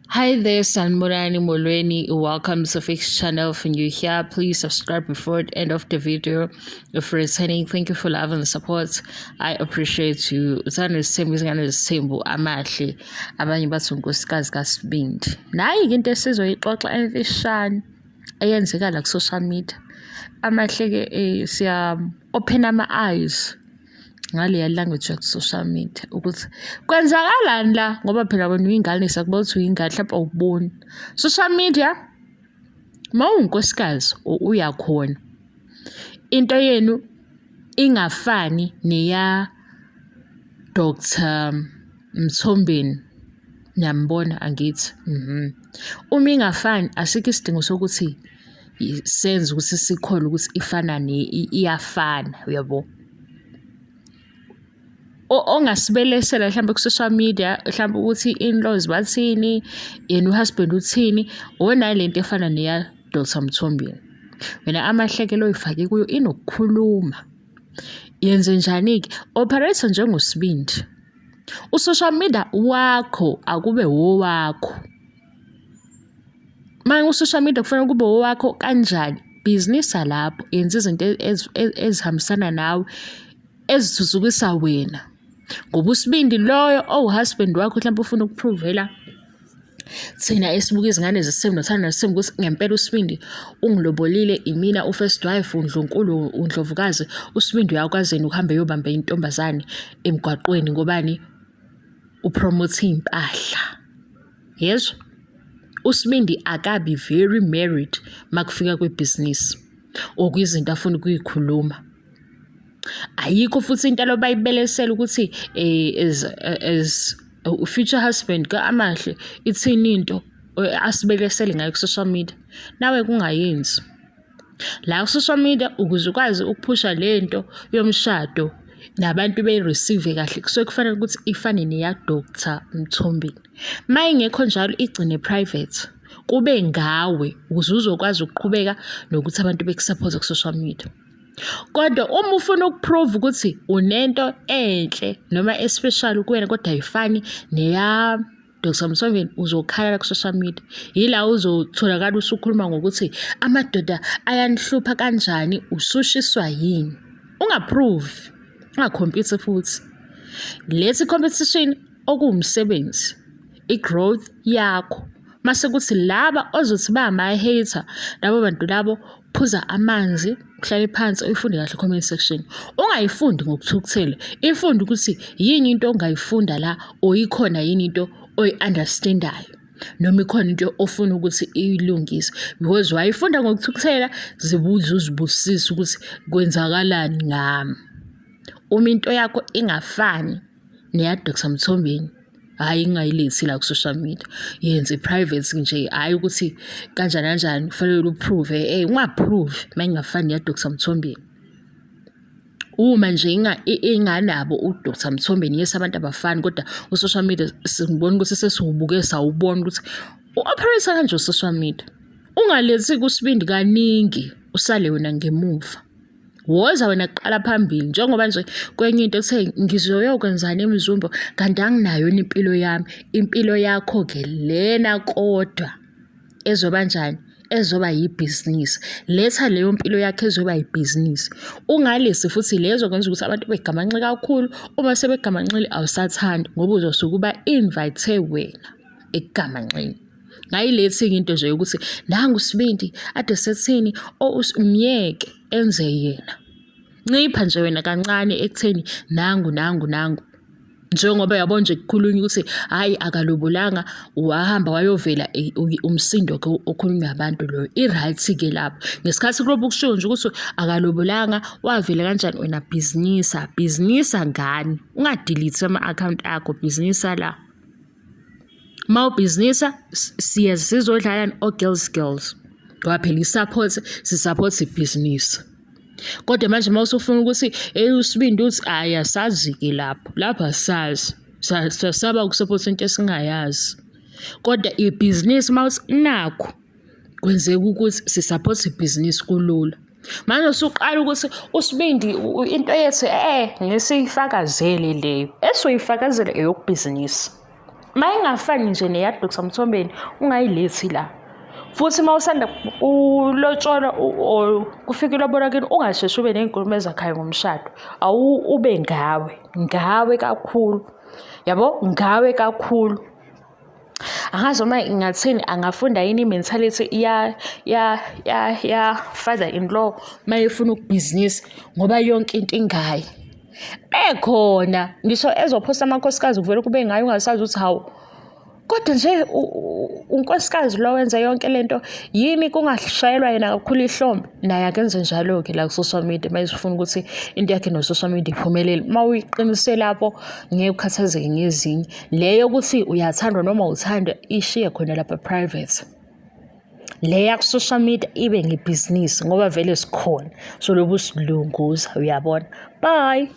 Hi there, Sanibonani Molweni. Welcome to Fix Channel. If you're new here, please subscribe before the end of the video. If you're returning, thank you for love and support. I appreciate you. Uthando isithembu, izingane zesithembu, amahle. Abanye bathi unkosikazi kaSibindi. Nayi-ke into esizoyixoxa emfishane eyenzeka la ku-social media. Amahle-ke siya open ama-eyes ngaleya language yaku-social media ukuthi kwenzakalani la, ngoba phela wena uyingane, siyakubona ukuthi uyingane, mhlawumpe awuboni. Social media, uma uwunkosikazi uyakhona into yenu ingafani neya Dr Mthombeni, niyambona angithi? Uma ingafani, asikho isidingo sokuthi senze ukuthi sikholwe ukuthi ifana iyafana, uyabo? Ongasibelesela mhlawumbe ku-social media, mhlawumbe ukuthi in-laws bathini, yena u-husband uthini, onayo lento efana neya Dr Mthombeni. Wena amahlekelo oyifake kuyo inokukhuluma. Yenze njani-ke? Operate njengoSibindi. U-social media wakho akube owakho. Uma u-social media kufanele kube owakho kanjani? Bhizinisa lapho, yenza izinto ezihambisana nawe, ezithuthukisa wena. Ngoba uSibindi loyo owu-husband wakho mhlawumpe ufuna uku-prove-ela thina esibuka izingane zesithembu nothando nesithembu ukuthi ngempela uSibindi ungilobolile, imina u-first wife, undlunkulu, undlovukazi. USibindi uyakwazi yena ukuhamba eyobamba intombazane emgwaqweni ngobani? U-promote iy'mpahla. Yezwa? USibindi akabi very married makufika kwibhizinisi or kwizinto afuna ukuyikhuluma. Ayikho futhi into alobayibelesela ukuthi as future husband ka-Amahle ithini into asibelesele ngayo ku-social media. Nawe kungayenzi. La ku-social media ukuze ukwazi ukuphusha lento yomshado nabantu beyi-receive kahle, kusuke kufanele ukuthi ifane neya Dr Mthombeni. Uma ingekho njalo, igcine private, kube ngawe ukuze uzokwazi ukuqhubeka nokuthi abantu beku-support ku-social media. Kodwa uma ufuna uku-prove ukuthi unento enhle noma e-special kuwena kodwa ayifani neya Dr Mthombeni, uzokhala ku-social media. Yila uzotholakala usukhuluma ngokuthi amadoda ayanihlupha kanjani, usushiswa yini. Unga-prove, unga-compete futhi. Lethi competition okuwumsebenzi, i-growth yakho. Mase kuthi laba ozothi ba ama-hater, labo bantu labo, phuza amanzi, uhlale phansi, uyifunde kahle comment section. Ungayifundi ngokuthukuthela, ifunde ukuthi yini into ongayifunda la or ikhona yini into oyi-understand-ayo noma ikhona into ofuna ukuthi iyilungise, because wayifunda ngokuthukuthela, zibuze uzibusise ukuthi kwenzakalani ngami. Uma into yakho ingafani neya Dr Mthombeni, hhayi, ungayilethi la ku-social media, yenze private nje, hhayi ukuthi kanjani kanjani kufanele u-prove, unga-prove uma ingafani neya Dr Mthombeni. Uma nje inganabo u-Dr Mthombeni, yes, abantu abafani, kodwa u-social media singibona ukuthi sesiwubuke sawubona ukuthi u-operate kanje u-social media. Ungalethi kuSibindi kaningi, usale wena ngemuva. Woza wena kuqala phambili, njengoba nje kwenye into ethe ngizoyokwenzani eMzumbe kanti anginayo impilo yami. Impilo yakho-ke lena kodwa ezoba njani? Ezoba yibhizinisi. Letha leyo mpilo yakho ezoba yibhizinisi. Ungalisi futhi le ezokwenza ukuthi abantu begamanxe kakhulu. Uma sebegamanxile awusathandi ngoba uzosuke uba-invite wena ekugamanxeni. Ngayilethi-ke into nje yokuthi nangu uSibindi ade sethini, myeke enze yena. Ncipha nje wena kancane ekutheni nangu nangu nangu. Njengoba yabo nje kukhulunywa ukuthi hhayi akalobolanga, wahamba wayovela umsindo-ke okhulunywa abantu loyo. I-right-ke lapho. Ngesikhathi kulobu kushiwo nje ukuthi akalobolanga, wavela kanjani, wena bhizinisa, bhizinisa ngani. Unga-delete ama-akhawunti akho, bhizinisa la. Uma ubhizinisa siye sizodlala o-girls girls ngoba phela i-support, si-support ibhizinisi. Kodwa manje uma usufuna ukuthi hey uSibindi uthi hhayi, asazi-ke lapho, lapho asazi. Siyasaba uku-support into esingayazi. Kodwa ibhizinisi uma uthi nakhu kwenzeka ukuthi si-support ibhizinisi, kulula. Manje usuqala ukuthi uSibindi into yethu ngeke siyifakazele leyo. Esuyifakazele eyokubhizinisi. Uma ingafani nje neya-Dr Mthombeni, ungayilethi la. Futhi uma usanda kulotsholwa or kufika ilobola kini, ungasheshi ube ney'nkulumo ezakhayo ngomshado. Ube ngawe, ngawe kakhulu, yabo, ngawe kakhulu. Angazi noma ngingathini, angafunda yini i-mentality ya ya ya ya father in law uma efuna ukubhizinisa ngoba yonke into ingaye. Bekhona ngisho ezophosta amakhosikazi kuvele kube ngaye ungasazi ukuthi hawu, kodwa nje unkosikazi lo wenza yonke lento, yini kungashayelwa yena kakhulu ihlombe? Naye akenze njalo-ke la ku-social media uma ezofuna ukuthi into yakhe no-social media iphumelele. Uma uyiqinise lapho ngeke ukhathazeke ngezinye. Le yokuthi uyathandwa noma uthandwa ishiye khona lapha private. Le yaku-social media ibe ngebhizinisi ngoba vele sikhona, so lobu silunguza uyabona. Bye.